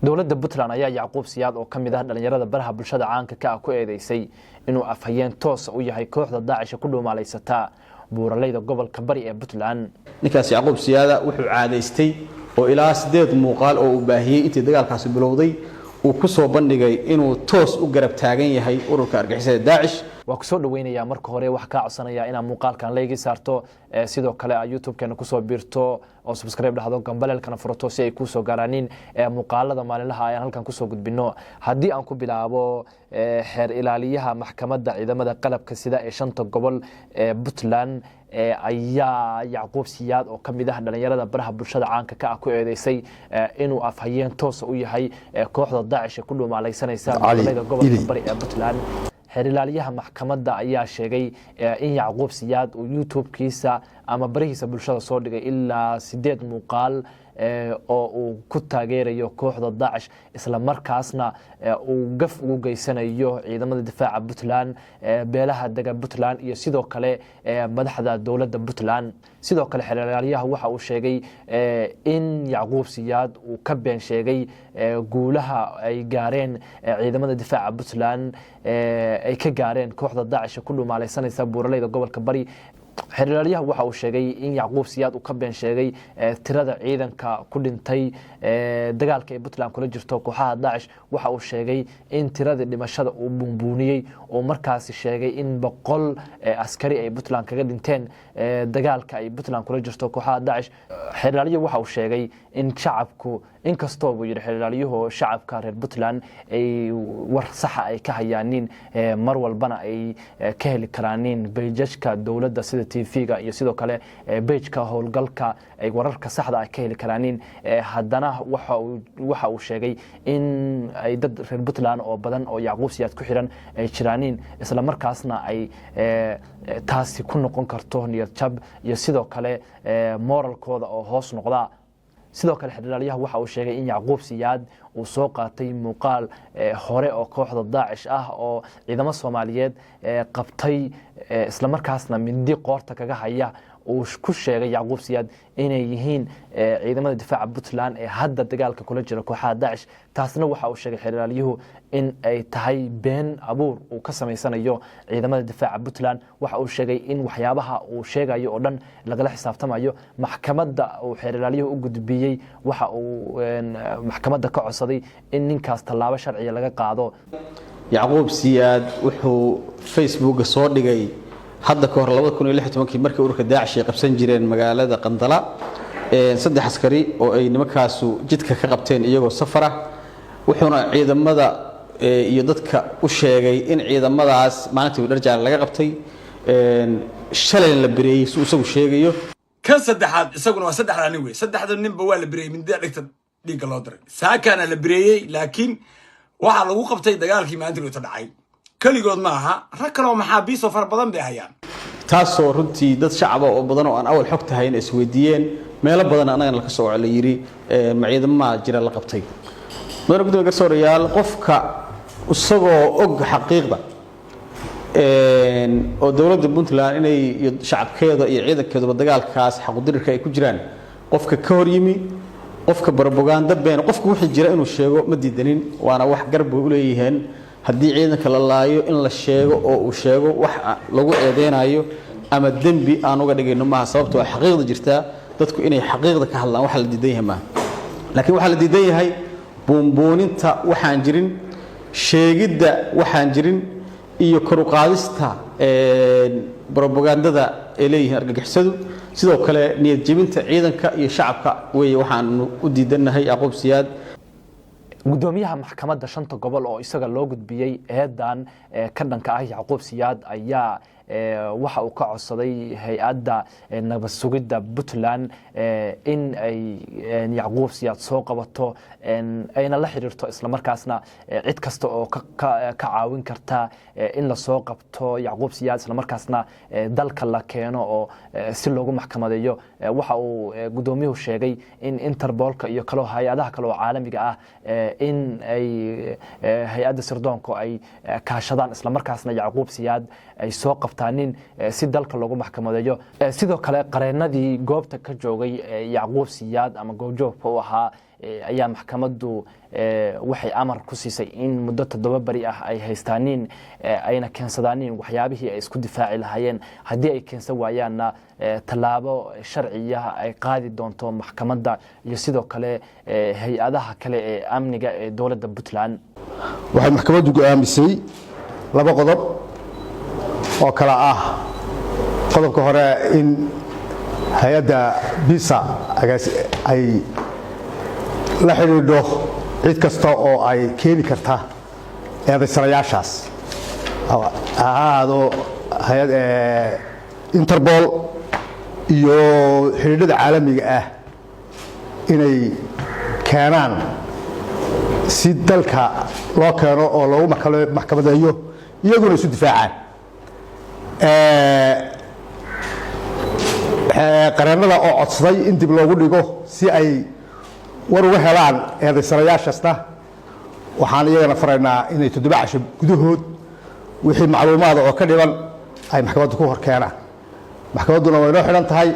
Dowladda Puntland ayaa Yacquub Siyaad oo ka mid ah dhalinyarada baraha bulshada caanka ka ah ku eedeysay inuu afhayeen toosa u yahay kooxda Daacisha ku dhuumaalaysataa buuraleyda gobolka Bari ee Puntland. Ninkaas Yacquub Siyaada wuxuu caadaystay oo ilaa 8 muuqaal oo uu baahiyey intii dagaalkaasi bilowday uu ku soo bandhigay inuu toos u garab taagan yahay ururka argixisada Daacish. Waa kusoo dhaweynayaa. Marka hore waxaa kaa codsanayaa inaad muuqaalkan like saarto, sidoo kale aad YouTube-keena kusoo biirto oo subscribe dhahdo, gambaleelkana furato si ay kuusoo gaaraanin muuqaalada maalinlaha ayaan halkan kusoo gudbino. Haddii aan ku bilaabo, xeer ilaaliyaha maxkamadda ciidamada qalabka sida ee shanta gobol ee Puntland ayaa Yacquub Siyaad oo ka mid ah dhalinyarada baraha bulshada caanka ka ah ku eedeysay inuu afhayeen toosa u yahay kooxda Daacish ee ku dhuumaalaysanaysa buuraleyda gobolka Bari ee Puntland. Xeer ilaaliyaha maxkamadda ayaa sheegay in Yacquub Siyaad uu YouTube-kiisa ama barihiisa bulshada soo dhigay ilaa 8 muuqaal oo uu ku taageerayo kooxda Daacish, isla markaasna uu gaf ugu geysanayo ciidamada difaaca Puntland, beelaha dega Puntland iyo sidoo kale madaxda dowladda Puntland. Sidoo kale xeer ilaalyaha waxa uu sheegay in Yacquub Siyaad uu ka been sheegay guulaha ay gaareen ciidamada difaaca Puntland ay ka gaareen kooxda Daacish ku dhumaalaysanaysa buuraleyda gobolka Bari. Xeer ilaalyaha waxa uu sheegay in Yacquub Siyaad uu ka been sheegay tirada ciidanka ku dhintay dagaalka ay Puntland kula jirto kooxaha Daacish. Waxa uu sheegay in tiradii dhimashada uu buunbuuniyey oo markaasi sheegay in 100 askari ay Puntland kaga dhinteen dagaalka ay Puntland kula jirto kooxaha Daacish. Xeer ilaaliyuhu waxa uu sheegay in shacabku, inkastoo buu yidhi xeer ilaaliyuhu, shacabka reer Puntland ay war saxa ay ka hayaanin, mar walbana ay ka heli karaanin pages-ka dowladda sida TV-ga iyo sidoo kale page-ka howlgalka ay wararka saxda ah ka heli karaanin, haddana waxa uu sheegay in ay dad reer Puntland oo badan oo Yacquub Siyaad ku xiran ay jiraaniin, isla markaasna ay taasi ku noqon karto niyad jab iyo sidoo kale moralkooda oo hoos noqda. Sidoo kale xeer ilaalyaha waxa uu sheegay in Yacquub Siyaad uu soo qaatay muuqaal hore oo kooxda Daacish ah oo ciidamo Soomaaliyeed qabtay, islamarkaasna mindi qoorta kaga haya, uu ku sheegay Yacquub Siyaad inay yihiin ciidamada difaaca Puntland ee hadda dagaalka kula jira kooxaha Daacish. Taasna waxa uu sheegay xeer ilaalyuhu in ay tahay been abuur uu ka samaysanayo ciidamada difaaca Puntland. Waxa uu sheegay in waxyaabaha uu sheegayo oo dhan lagala xisaabtamayo. Maxkamadda uu xeer ilaalyuhu u gudbiyey waxa uu maxkamadda ka codsaday in ninkaas tallaabo sharciya laga qaado. Yacquub Siyaad wuxuu Facebooka soo dhigay hadda ka hor 2016-kii, markii ururka Daacish ay qabsan jireen magaalada Qandala, saddex askari oo ay nimankaasu jidka ka qabteen iyagoo safara. Wuxuuna ciidamada iyo dadka u sheegay in ciidamadaas maalintii Dharjaale laga qabtay, shalayna la bireeyey, si isagu sheegayo. Kan saddexaad isaguna waa saddexdaa nin wey. Saddexda ninba waa la bireeyey, mindida dhigta dhiigga loo diray. Saakaana la bireeyey, laakiin waxaa lagu qabtay dagaalkii maalintii lota dhacay. Keligood ma aha, rag kale oo maxaabiisoo fara badan bay hayaan. Taasoo runtii dad shacaba oo badan oo aan awal xog tahayn isweydiiyeen, meelo badan annagana laka soo la yidhi, ma ciidamaha jira la qabtay? Mudane guddiga, garsoorayaal, qofka isagoo og xaqiiqda oo dowladda Puntland inay iyo shacabkeeda iyo ciidankeeduba dagaalkaas xaqudirirka ay ku jiraan, qofka ka hor yimi, qofka barbogaanda been, qofka wixii jira inuu sheego ma diidanin, waana wax garab bay u leeyihiin. Haddii ciidanka la laayo in la sheego oo uu sheego wax lagu eedeynayo ama dembi aan uga dhigayno maaha, sababtoo xaqiiqda jirtaa. Dadku inay xaqiiqda ka hadlaan waxa la diidan yahay maaha, laakiin waxaa la diidan yahay buunbuuninta waxaan jirin, sheegidda waxaan jirin iyo kor u qaadista brobagandada ay leeyihiin argagixisadu. Sidoo kale niyad jebinta ciidanka iyo shacabka weeye waxaanu u diidannahay Yacquub Siyaad. Gudoomiyaha maxkamadda shanta gobol oo isaga loo gudbiyey eedan ka dhanka ah Yacquub Siyaad ayaa waxa uu ka codsaday hay-adda nabad sugidda Puntland in ay Yacquub Siyaad soo qabato, ayna la xiriirto, islamarkaasna cid kasta oo ka caawin karta in lasoo qabto Yacquub Siyaad, islamarkaasna dalka la keeno oo si loogu maxkamadeeyo. Waxa uu gudoomiyuhu sheegay in Interpolka iyo kaloo hay-adaha kale oo caalamiga ah in ay hay-adda sirdoonku ay kaashadaan, islamarkaasna Yacquub Siyaad ay soo qabtaanin si dalka loogu maxkamadeeyo. Sidoo kale qareenadii goobta ka joogay Yacquub Siyaad ama goobjoogka u ahaa Ayaa maxkamaddu waxay amar ku siisay in muddo 7 beri ah ay haystaaniin, ayna keensadaaniin waxyaabihii ay isku difaaci lahaayeen. Haddii ay keensan waayaanna, tallaabo sharciya ay qaadi doonto maxkamadda iyo sidoo kale hay-adaha kale ee amniga ee dowladda Puntland. Waxay maxkamaddu go'aamisay laba qodob oo kale ah. Qodobka hore, in hay-adda BISA ay la xidhiidho cid kasta oo ay keeni karta eedaysanayaashaas, ha ahaado hay-ad Interpol iyo xidhiidhada caalamiga ah, inay keenaan si dalka loo keeno oo loogu maxkamadeeyo, iyaguna isu difaacaan. Qareennada oo codsaday in dib loogu dhigo si ay war uga helaan eedaysanayaashaasna, waxaan iyagana faraynaa inay 7 casho gudahood wixii macluumaada oo ka dhiban ay maxkamadda ku hor keenaan. Maxkamadduna way noo xidhan tahay.